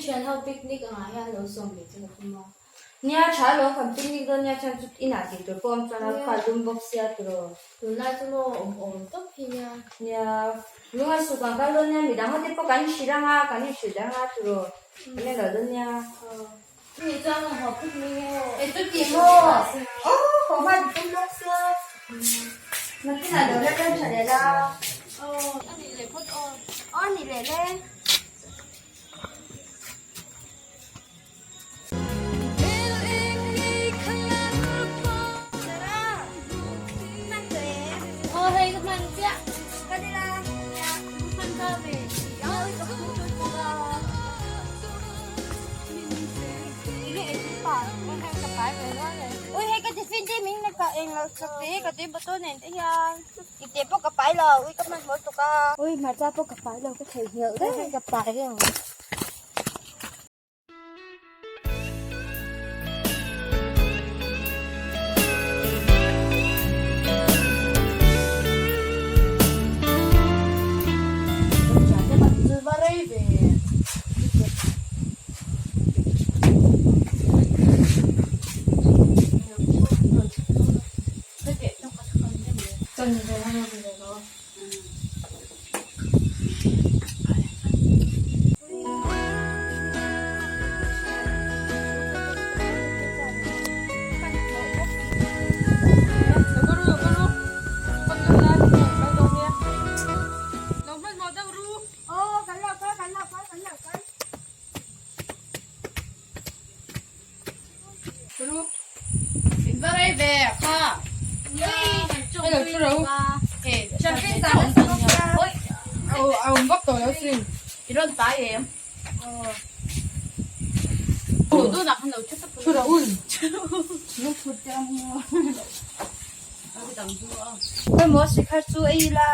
thian ho picnic angah hian lo sawm ve che ka tum a. Nia tha alawm kan picnic dawn nia chuan chu inah tih tur pawh awm chuan a kha dum bawk sia tiraw. Tunlai chu maw awm awm tawp hi nia. Nia lunga suk ang kal dawn nia midang ho te pawh kan hrilh anga kan inhrilh anga tiraw kan en lo dawn nia. Ni chuan ka haw phut mai nge aw. E chuti maw? Aw haw hma ti tum lawk sia. Nakinah lo la kal tha leh la. Aw a nih leh phawt aw. Aw a nih leh le. Aw hei ka hman chiah. Ka ni la. Ka hman ta ve. Ui hei ka tiffin te min la kah eng lo sak te ka tui bottle nen te hian ipte pawh ka pai lo ui ka hmanhmawh tuk a. Ui hmarcha pawh ka pai lo ka theihnghilh daih ka pai reng. Khawimaw sikhar chu ei ila.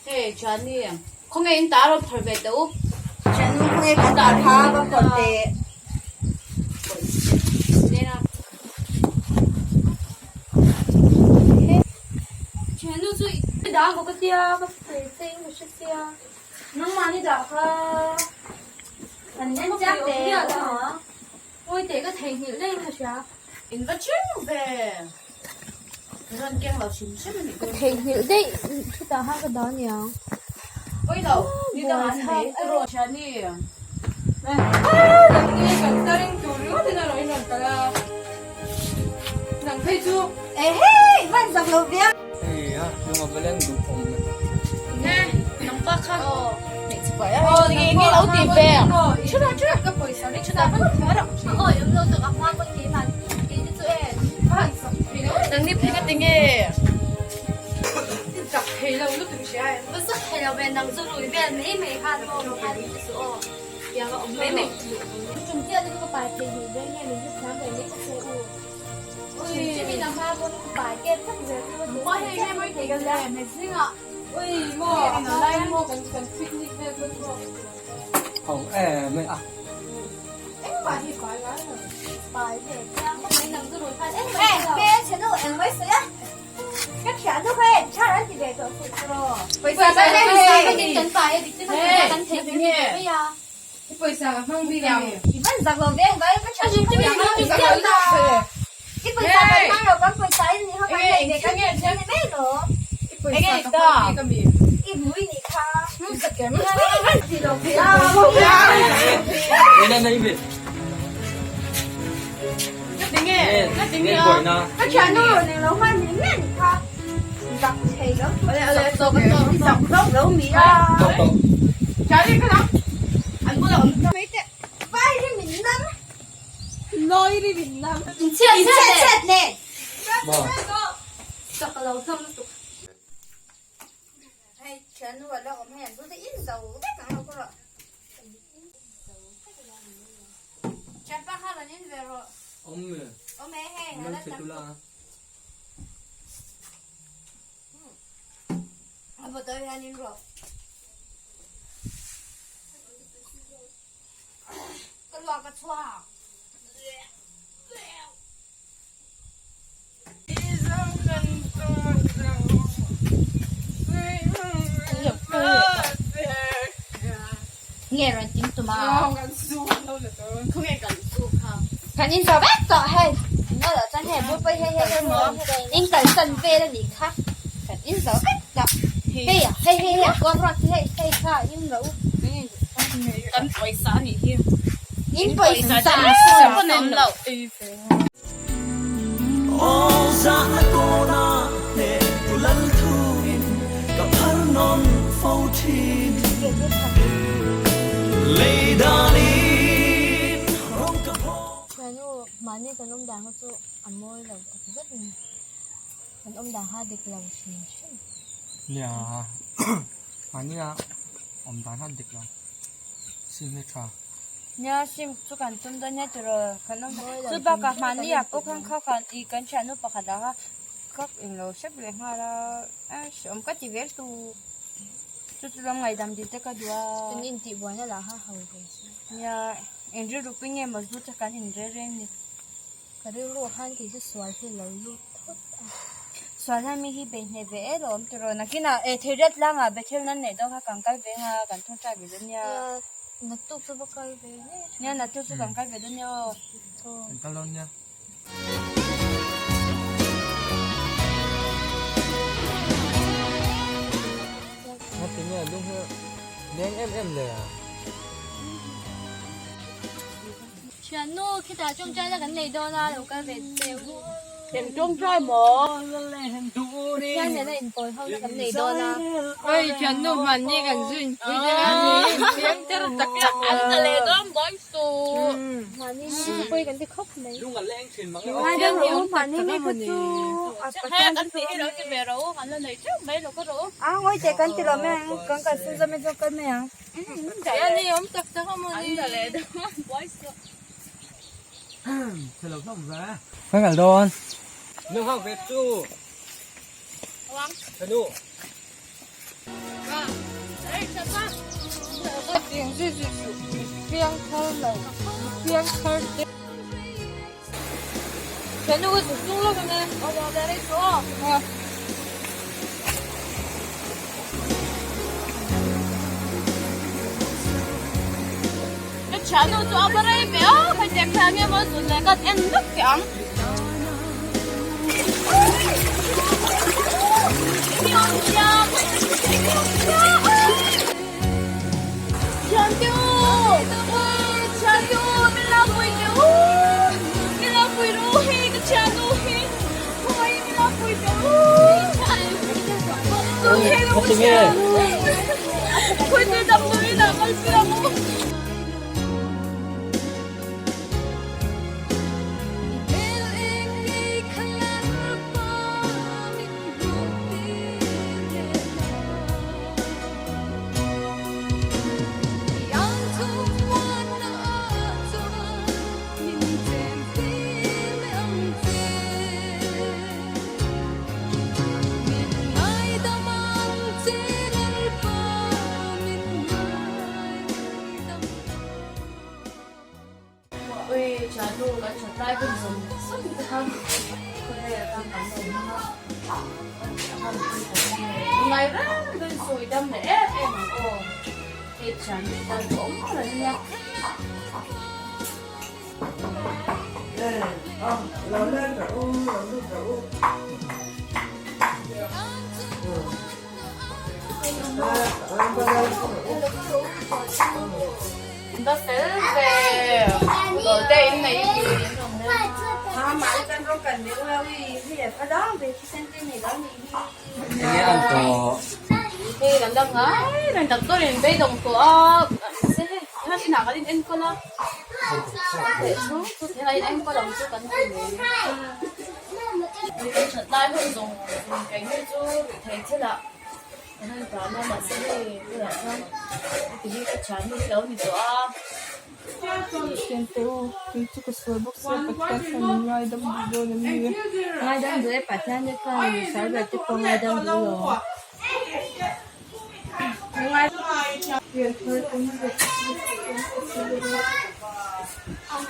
Hei Chani, khawnge in tar rawn phar ve teh u. Chanu khawnge kan tar kha va phawrh teh. Chanu chu i dah maw ka tia, ka sawi che in ka hre sia. Nangmahni dah kha kan en chiang teh. Awi teh ka theihnghilh daih in ka hria. In va cheng ve. Rawn keng lo hrim hrim a nih Ka theihnghilh daih chutah khan ka dah aniang. Pawi lo, ni dang an nei tiraw Shani. Ah, nang ni kan taring tur ringawt in a rawn in rawn kal a. Nang phei chu. Ehe, i van zak lo viau. Hei a, lung a va leng duh awm e. Nge, nang pa kha. Aw, nge nge lo ti ve. Chura chura ka pawisa ri chura van thar ang. Aw, i awm lo tak a hma pawn keimah kei te chu e. Nang ni phei ka ti nge. Zak thei lo lutuk hria em. Va zak thei lo ve, nang chu rui vel mai mai khan maw khan te chu aw. Tiang a awm mai mai. Chung chiah te chu ka pai thei hnih ve nge min hrethiam ve mai ta che u. Chimi na hma pawn ka pai kep thak zel chu ka Maw hei nge mawi thei ka le zingah. Ui maw lai maw kan kan picnic vel pawn maw. Ho em a. Engmah hi pai ngai lo. Pai ve chiang khawp mai nang chu rui khan engmah Eh, pe che nu eng mai sawi a. Ka thian nu kha en char an ti ve tawh suh tiraw. Pawisa ka Pawisa hmang vekin kan pai a dik te kha kan thei ve mai a. I pawisa ka hmang bik ang. I van zak lo ve ang vai ka thian nu kha Zak lo lutuk che. I pawisa kan hmang lo kan pawisa in ni kha kan nei ve kan nei ve mai lo. I pawisa ka hmang bik ami. I rui ni kha. Zak em. I van ti lo ve a. Nene nei ve. Tinge, tinge a. Ka thian nu ning lo hman ni nge ni kha. Zak thei lo. Ale ale zak zak zak lo mi a. Chari ka lang. An bula awm. Mai te. Vai ri min nam. Noi ri min nam. In chhiat In chhiat chhiat nen. Zak lo hlawm lutuk. Hei thian nu a la awm hei an zu te in zo vek ang lo kawr ah. rawn in ve rawh. Awm e. Awm e hei Min ala che tam tula. A bottle hian in rawh. Ka luak a chhuak. Nge rawn tin tum a. Kan in zawh vek tawh hei. Inlo loh chuan hei bul pawh hei hei hei in kalsan vel a nih kha. Kan in zawh vek tawh. Hei hei hei a kuam ruak hi hei hei kha in ro. Kan pawisa a nih hi. In pawisa pawn a awm loh. Thiannu, mahni kan awm dan kha chu a mawi lo tak zet a ni. Kan awm dan kha a dik lo hrim hrim. Nia, mahnia awm dan kha a dik lo. Sim hi tha. Nia sim chu kan tum dawn nia tiraw kan awm chu bakah mahni ah pawh khan kha khan ih kan thiannu pakhat ah kha ka englo hrep leh nghal a a hreawm ka ti vel tu chu chu lam ngaihdam dil te ka duh a. Kan intih buaina lah kha ho ve si. Nia eng rilru pui nge maw zu te kan in rel reng ni. Ka rilru ah khan kei chu sual hi lo lut thawt a. Sual hian mi hi bei hneh ve e lo awm tiraw nakinah eh theiriat tlangah Bethel nan neih dawn kha kan kal ve anga kan thawng tha ve dawn nia. Naktuk chu va kal ve ngei a tha. Nia naktuk chu kan kal ve dawn nia aw. Kan kal dawn nia. Ngati nge lung hi leng em em le a. Thiannu, khitah tawngtai na kan nei dawn a, lo kal ve che u. Eng tawngtai maw? Pathian nena inpawl ho na kan nei dawn a. Oi, thiannu hmanni kan zu inpui te kha ni, fiam ter tak tak An ta leh dawn bawi suh. Hmanni inpui kan ti khawp mai. Ngai deuh rawh u, hmanni mi kha chu a Hei kan tih hi lo ti ve rawh u, kan la nei teuh mai lo ka rawh u. A ngawi teh kan ti lo mai ang, kan kalsan zawm hi chuan kal mai ang. Kan kal dawn. Nu hau ve chu. Ka nu. Ka thiannu chu a va rei ve a, hetiang thla nge maw zun leh kan en vek teh ang. Thiante u! Thiante u! Min lo pui teh u! Min lo pui ru hi ka thiannu hi! Khawi min lo pui teh u! Khawi te damdawiin ah kal pui ang u! Ui thiannu kan that lai hun zawng zawng te kha khawvel khan kan lo hmang a, ngai reng reng sawi dam leh em em ang aw, hei thiannu tan ka awm reng ania. Va fel ve dawr te in nei hi Enge an tawh. Hei kan dam ngai reng doctor in beidawng tawh a mahse hei han inah kan in enkawl a leh chu chu thil a in enkawl ang chu kan ti mai kan that lai hun zawng zawng keini chu thei thil ah. Kan han tan a mahse hei tunah chuan heti hi ka thiannu hi lo ni tawh a. Thiante u, kei chu ka sual bawk sia, Pathian khan min ngaidam duh dawn em ni? Ngaidam duh e, Pathian te chuan mi sal ber te pawh ngaidam duh lo. Pianthar awm leh Pathian ka si lo a.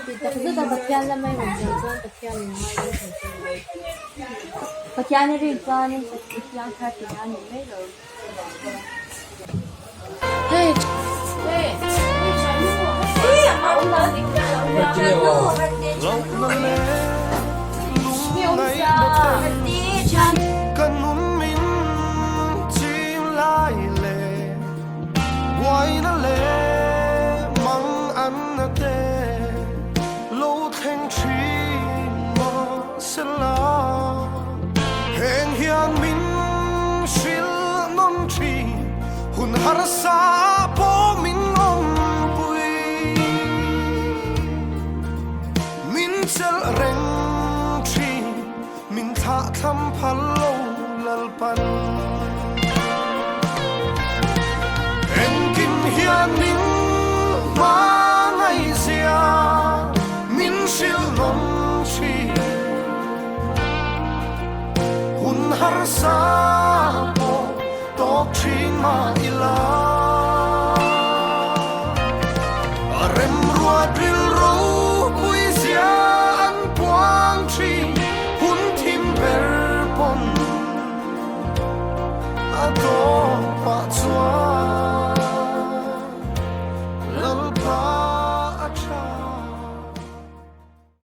Tih tak zet a Pathian lama i rawn zir chuan Pathian in ngaidam thei che lo. Pathian i rin chuan i pianthar tihna a ni mai lo. Hun harsa pawh min awmpui Min chelh reng thin Min thlah thlam phal lo Lalpan Engkim hian min hmangaihzia Min hrilh nawm thin Hun harsa pawh tawk thin mah ila. A remruat rilropui zia an puang thin hun thim ber pawn a tawpah chuan.